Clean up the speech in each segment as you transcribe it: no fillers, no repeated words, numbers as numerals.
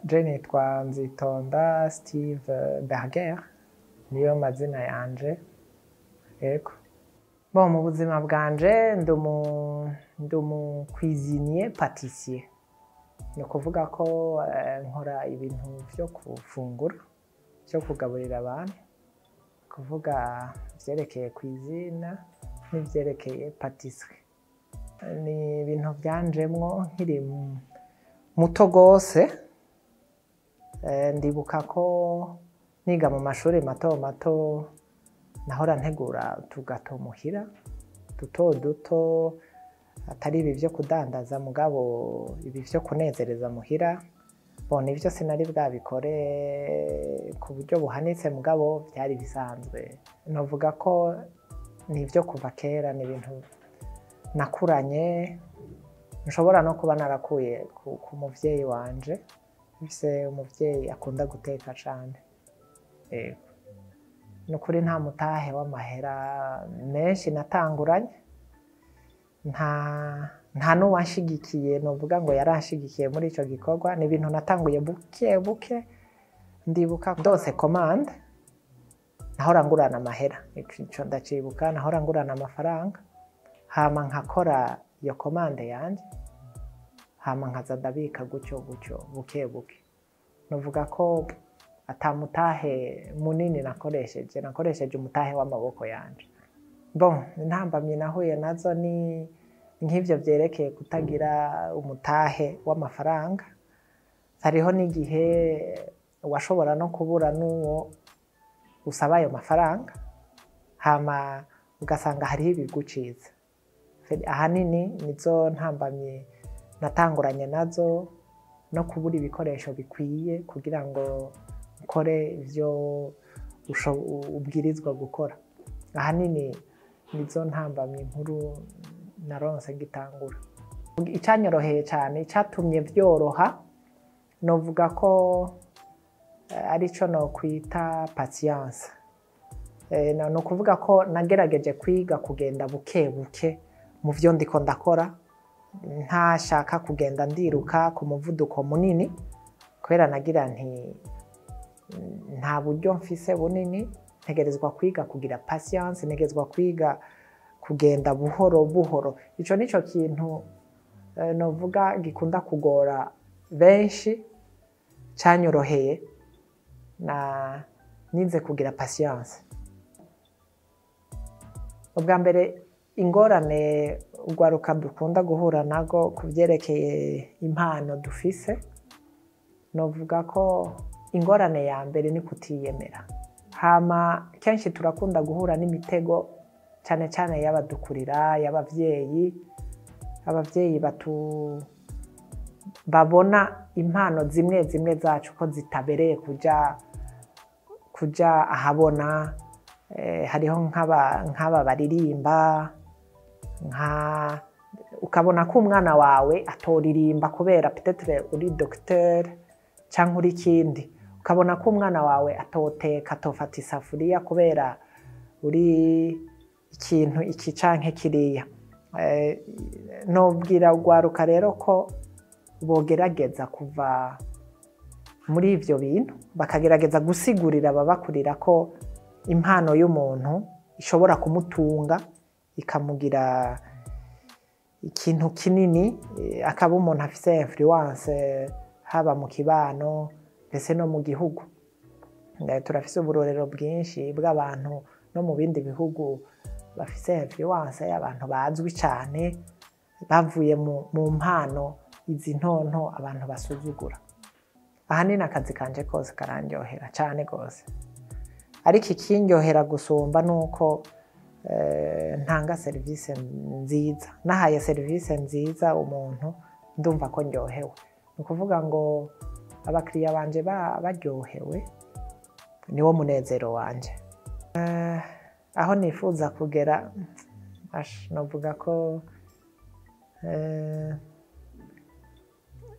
Je nitwa Nzitonda Steve Berger, niyo mazina yanje. Yego. Bon, mu buzima bwanje ndi umu cuisinier pâtissier. Ni ukuvuga ko nkora ibintu vyo gufungura, vyo kugaburira abantu, kuvuga ivyerekeye cuisine n'ivyerekeye pâtisserie. Ni ibintu vyanjemwo nkiri muto gose. Ndibuka ko niga mu mashuri mato mato nahora ntegura utugato muhira duto duto, atari ibi vyo kudandaza mugabo ibi vyo kunezereza muhira. Bon, nivyo sinari bwabikore ku buryo buhanitse, mugabo vyari bisanzwe. Novuga ko nivyo kuva kera, ni ibintu nakuranye, nshobora no kuba narakuye ku muvyeyi wanje. Mfise umuvyeyi akunda guteka cane. Yego. Ni ukuri nta mutahe w'amahera menshi natanguranye, nta n'uwanshigikiye novuga ngo yaranshigikiye muri ico gikorwa. Ni ibintu natanguye buke buke. Ndibuka ndose commande nahora ngurana amahera, ico ndacibuka, nahora ngurana amafaranga, hama nkakora iyo commande yanje, hama nkaza ndabika gutyo gutyo, buke buke. Novuga ko ata mutahe munini nakoresheje, nakoresheje umutahe w'amaboko yanje. Bon, intambamyi nahuye nazo ni nk'ivyo vyerekeye kutagira umutahe w'amafaranga. Hariho n'igihe washobora no kubura n'uwo usaba ayo mafaranga, hama ugasanga hariho ibigucitse. Ahanini nizo ntambamyi natanguranye nazo, no kubura ibikoresho bikwiye kugira ngo ukore ivyo ubwirizwa gukora. Ahanini nizo ntambamyi nkuru naronse ngitangura. Icanyoroheye cane, icatumye vyoroha, novuga ko arico nokwita patience. Ni ukuvuga ko nagerageje kwiga kugenda buke buke mu vyo ndiko ndakora, ntashaka kugenda ndiruka ku muvuduko munini, kubera nagira nti nta buryo mfise bunini, ntegerezwa kwiga kugira patience, ntegerezwa kwiga kugenda buhoro buhoro. Ico nico kintu novuga gikunda kugora benshi, canyoroheye na nize kugira patience. Ubwa mbere ingorane urwaruka dukunda guhura nago ku vyerekeye impano dufise, novuga ko ingorane ya mbere ni kutiyemera. Hama kenshi turakunda guhura n'imitego, cane cane y'abadukurira, y'abavyeyi. Abavyeyi babona impano zimwe zimwe zacu ko zitabereye kuja ahabona. Hariho nk'aba baririmba, ukabona ko umwana wawe atoririmba kubera peut-être uri docteur canke uri ikindi, ukabona ko umwana wawe atoteka, atofata isafuriya kubera uri ikintu iki canke kiriya. Nobwira urwaruka rero ko bogerageza kuva muri ivyo bintu, bakagerageza gusigurira ababakurira ko impano y'umuntu ishobora kumutunga ikamugira ikintu kinini, akaba umuntu afise influence haba mu kibano mbese no mu gihugu. Turafise uburorero bwinshi bw'abantu no mu bindi bihugu bafise influence, y'abantu bazwi cane bavuye mu mpano izi ntonto abantu basuzugura. Ahanini akazi kanje kose karandyohera cane gose, ariko ikindyohera gusumba nuko ntanga serivisi nziza. Nahaye serivisi nziza umuntu, ndumva ko ndyohewe. Ni ukuvuga ngo abakiriya banje baryohewe, niwo munezero wanje. Aho nifuza kugera, novuga ko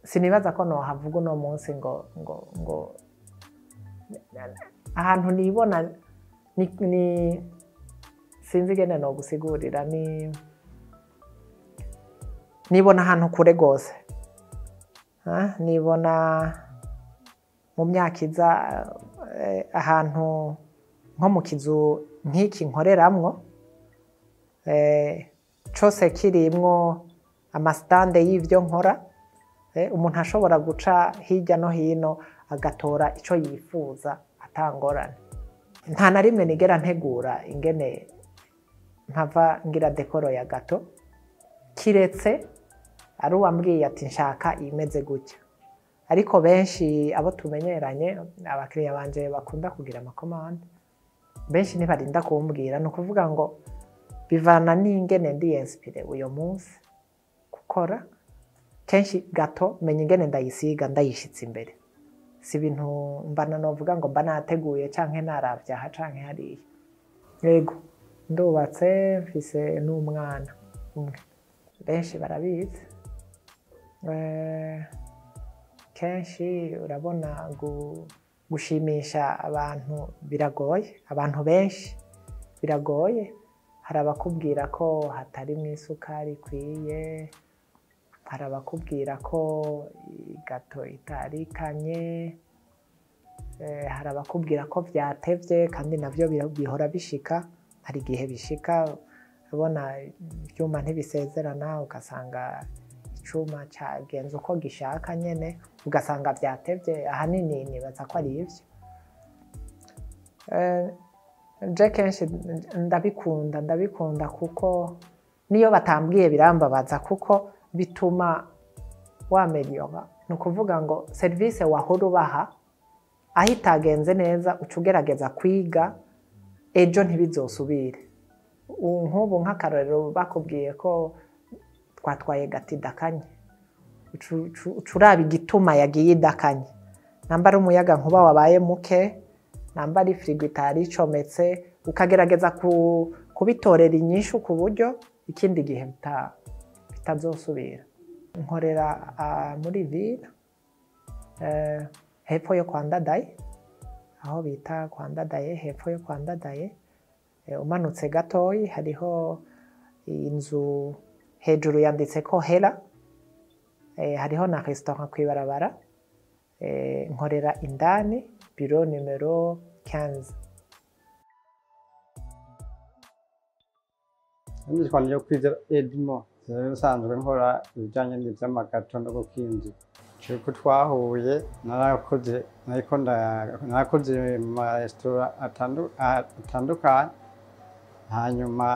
sinibaza ko nohavuga uno munsi ngo ahantu nibona ni sinzi ingene nogusigurira, ni nibona ahantu kure gose. Nibona mu myaka iza ahantu nko mu kizu nk'iki nkoreramwo, cose kirimwo amastande y'ivyo nkora, umuntu ashobora guca hirya no hino agatora ico yifuza atangorane. Nta na rimwe nigera ntegura ingene mpava ngira décor ya gâteau, kiretse ari uwambwiye ati nshaka imeze gutya. Ariko benshi abo tumenyeranye, abakiriya banje bakunda kugira ama commandes, benshi ntibarinda kumbwira. Ni ukuvuga ngo bivana n'ingene ndi inspiré uyo munsi gukora. Kenshi gâteau menya ingene ndayisiga ndayishitse imbere, si ibintu mbana novuga ngo mba nateguye canke naravye aha canke hariya. Yego, ndubatse, mfise n'umwana umwe. Benshi barabizi. Kenshi urabona gushimisha abantu biragoye, abantu benshi biragoye. Hari abakubwira ko hatarimwo isukari ikwiye, hari abakubwira ko gâteau itarikanye, hari abakubwira ko vyatevye, kandi navyo bihora bishika. Hari igihe bishika, urabona ivyuma ntibisezerana, ugasanga icuma cagenze uko gishaka nyene, ugasanga vyatevye. Ahanini nibaza ko ari ivyo. Je kenshi ndabikunda, ndabikunda kuko niyo batambwiye birambabaza, kuko bituma w'améliora. Ni ukuvuga ngo serivisi wahora ubaha, aho itagenze neza uca ugerageza kwiga ejo ntibizosubire. Nk'ubu nk'akarorero, bakubwiye ko twatwaye gâteau idakanye, uca uraba igituma yagiye idakanye, namba ari umuyaga nkuba wabaye muke, namba ari firigo itari icometse, ukagerageza kubitorera inyishu ku buryo ikindi gihe bitazosubira. Nkorera muri ville, hepfo yo kwa Ndadaye, aho bita kwa Ndadaye, hepfo yo kwa Ndadaye. Umanutse gatoyi hariho inzu hejuru yanditseko Hera, hariho na restaurant kw'ibarabara. Nkorera indani, bureau numéro 15. Nitwa Niyokwizera Edmond, nsanzwe nkora ibijyanye n'ivy'ama gâteaux no gukinjika. Uko twahuye, narakoze, nariko narakoze mu maresitora atandukanye, hanyuma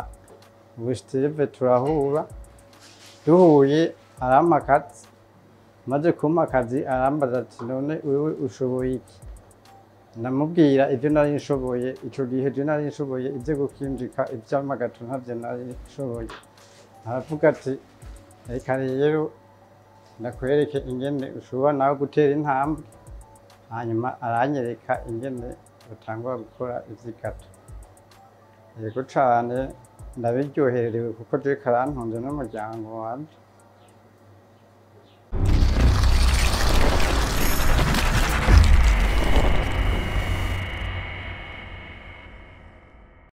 ubu Steve turahura. Duhuye arampa akazi. Maze kumpa akazi arambaza ati: "None wewe ushoboye iki?" Ndamubwira ivyo nari nshoboye ico gihe. Je nari nshoboye ivyo gukinjika, ivy'ama gâteaux ntavyo nari nshoboye. Aravuga ati: "Reka rero ndakwereke ingene ushobora nawe gutera intambwe." Hanyuma aranyereka ingene utangura gukora ivy'i gâteau. Yego cane, ndabiryoherewe kuko je karantunze n'umuryango wanje.